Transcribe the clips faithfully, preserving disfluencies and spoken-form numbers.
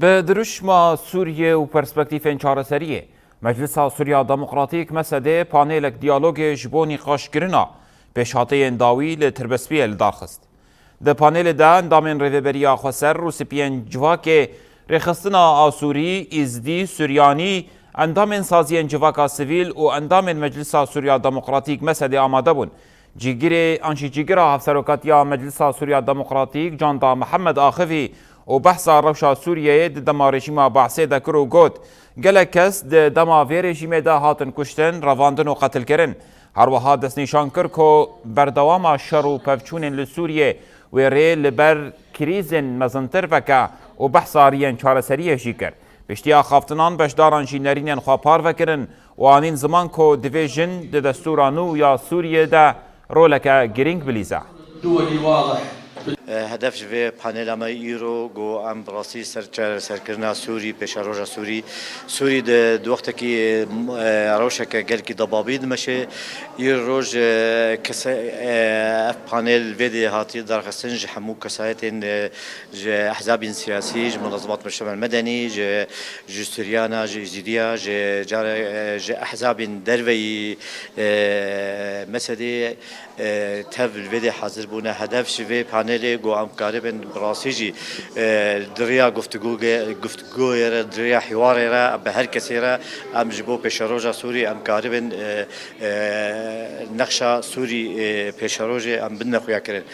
Bi dirûşma Sûriyê û perspektîfên çareseriyê, Meclisa Sûriya Demokratîk, MSD'ê, panelek diyalogê ji bo nîqaşkirina pêşhateyên dawî li Tirbespiyê li dar xist. Di panelê de endamên Rêveberiya Xweser, Rûspiyên Civakê, Rêxistina Asûrî, Îzdî, Suryanî, endamên saziyên civaka sivîl û endamên Meclisa Sûriya Demokratîk, MSD'ê, amade bûn. Cîgirê an jî cîgira Hevserokatiya Meclisa Sûriya Demokratîk, Canda Mihemed, axivî û behsa rewşa Sûriyeyê di dema rejîma Baasê de kir û got, gelek kes di dema vê rejîmê de hatin kuştin, revandin û qetilkirin. Her wiha destnîşan kir ku berdewama şer û pevçûnên li Sûriyê wê rê li ber krîzên mezintir veke û behsa riyên çareseriyê jî kir. Piştî axaftinan beşdaran jî nerînên xwe parve kirin û anîn ziman ku divê jin di destûra nû ya Sûriyê de roleke girîng bilîze. Hedef ji vê panela me îro ku em bi rastî ser çareserkirina Sûrî, pêşeroja Sûrî, Sûrî di, di wextekî, e, rewşeke gelkî debabî dimeşe. Îro roj, e, kese-, e, ev panel vê dê hatiye darxistin ji hemû kesayetên, e, ji ehzabên siyasî, ji munezimat mujtemel medenî, ji, ji Suriyana, ji Êzîdiya, ji care, e, ji ehzabên derveyî, e, MSD'ê, e, tev li vê dê hazir bûne. Hedef ji vê panelê ku em karibin bi rastî jî, e, di riya guftûgo-, guftûgoyê re, di riya hiwarê re, bi her kesê re em ji bo pêşeroja Sûrî em karibin, e, e, nexşa Sûrî, e, pêşerojê em bidine xuyakirin.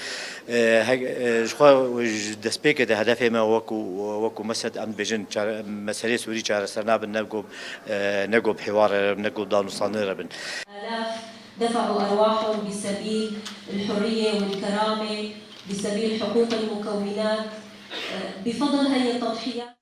E, he-, e, ji xwe ji destpêkê de hedefê me wekû, wekû MSD em dibêjin çare-, meselê Sûrî çareser nabin, ne ku, e, ne ku bi hiwarê re, ne ku bi danûstandinê re bin. آلاف دفعوا أرواحهم بسبيل الحرية والكرامة، بسبيل حقوق المكونات، بفضل هاي التضحيات.